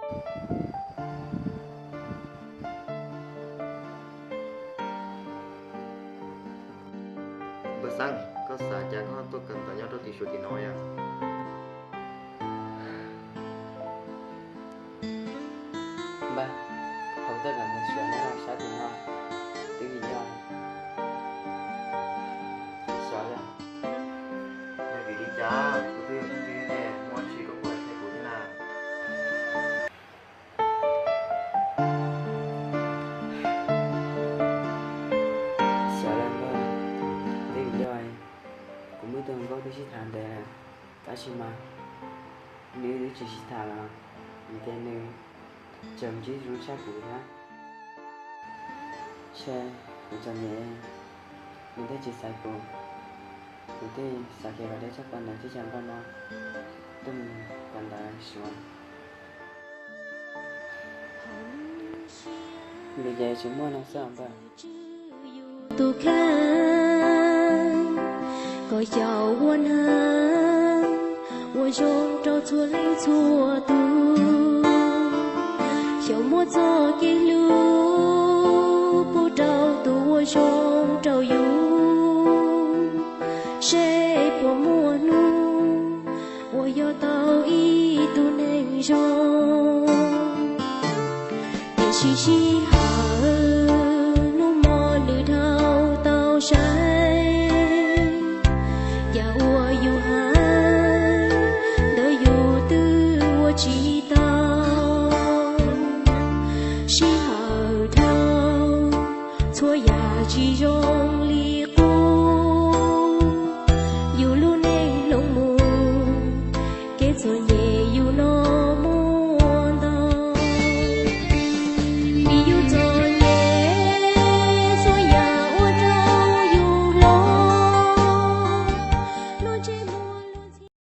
Npawg Xeeb, koj xav cas koj tuaj kawm ntawv nyob rau tim Suav tim no yom? Npawg, thaum tuaj kawm ntawv Suav nyob rau sab tim no twb vim yog xyov li. Yog vim li cas kuv twb yog phooj ywg ne, muaj dab tsi koj puas txhais kuv thiab na? Xyov li npawg, twb vim yog kuv muaj ib tug nkauj twb sib tham ntev lawm, tab sis mas nws twb tsis sib tham los vim tias nws tseem ntsib zoo tshaj kuv thiab. Ntshe kuv txom nyem, nws thiaj tsis xaiv kuv. Kuv thiaj xav kev kom deb tshaj plaws ntawd thiab, cas npawg no tuaj mus kawm ntawv Suav. Lus ces tsis muaj no xwb os npawg. Tus kheej kom xyaum ua neej ua zoo rau txhua leej txhua tus, xyaum muab txoj kev hlub pub rau tus uas zoo rau yus, seb puas muaj hnub uas yuav tau ib tug neeg zoo. Tiam sis sij hawm hnub mo lwm dhau tau saib, yam uas yus hais ntawd yus twb ua tsis tau. Sij hawm dhau, txhua yam tsis zoo